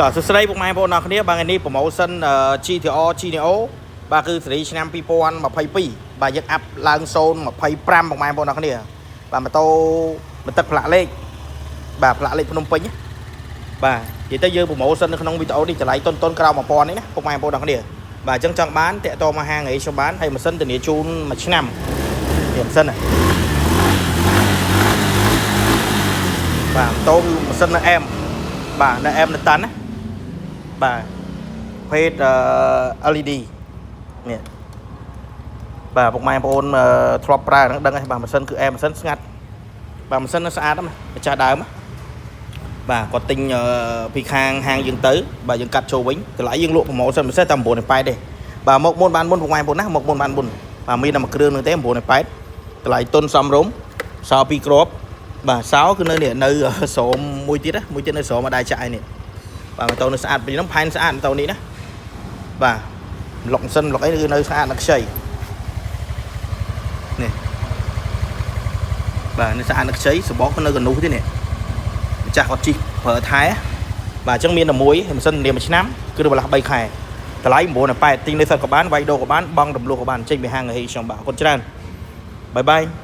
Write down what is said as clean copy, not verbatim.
តើសួស្តីពុកម៉ែបងប្អូនអរគ្នាបាទថ្ងៃនេះ promotion GTR GTO បាទគឺស៊េរីឆ្នាំ2022បាទយើងអាប់ឡើង025ពុកម៉ែបងប្អូនអរគ្នាបាទម៉ូតូបន្ទឹកផ្លាកលេខបាទផ្លាកលេខភ្នំពេញណាបាទនិយាយទៅយើង promotion នៅក្នុងវីដេអូនេះតម្លៃតុនតុនក្រោម1000នេះណាពុកម៉ែបងប្អូនអរគ្នាបាទអញ្ចឹងចង់បានតាក់ទងមកហាងអីខ្ញុំបានហើយម៉ាស៊ីនធានាជូនមួយឆ្នាំនេះម៉ាស៊ីនណាបាទម៉ូតូគឺម៉ាស៊ីននៅអែមបាទនៅអែមនៅតាន់ណាបាទ ភេទអឺ LED នេះបាទពុកម៉ែបងប្អូនអឺធ្លាប់ប្រើហ្នឹងដឹងហើយបាទម៉ាស៊ីនគឺអែម៉ាស៊ីនស្ងាត់បាទម៉ាស៊ីននៅស្អាតណាស់ម្ចាស់ដើមណាបាទគាត់ទិញអឺពីខាងហាងយើងទៅបាទយើងកាត់ចូលវិញតម្លៃយើងលក់ promotion ពិសេសតែ9.8ទេបាទមកមុនបានមុនពុកម៉ែបងប្អូនណាមកមុនបានមុនបាទមានតែមួយគ្រឿងហ្នឹងទេ9.8តម្លៃទុនសំរុំសោពីរគ្រាប់បាទសោគឺនៅនេះនៅស្រោមមួយទៀតណាមួយទៀតនៅស្រោមអត់ដែរចាក់ឯនេះបាទម៉ូតូនៅស្អាតពីហ្នឹងផែនស្អាតម៉ូតូនេះណា បាទលុកសិនលុកអីគឺនៅស្អាតនៅខ្ចីនេះបាទនៅស្អាតនៅខ្ចីសបកនៅកនុះទេនេះម្ចាស់គាត់ជីកប្រើថែបាទអញ្ចឹងមានតែមួយម៉ាស៊ីននាមួយឆ្នាំគឺបន្លាស់3ខែតម្លៃ9.8ទិញនៅសិតក៏បានវាយដូក៏បានបង់រំលោះក៏បានចេញពីហាងហេខ្ញុំបាទអរគុណច្រើនបាយបាយ។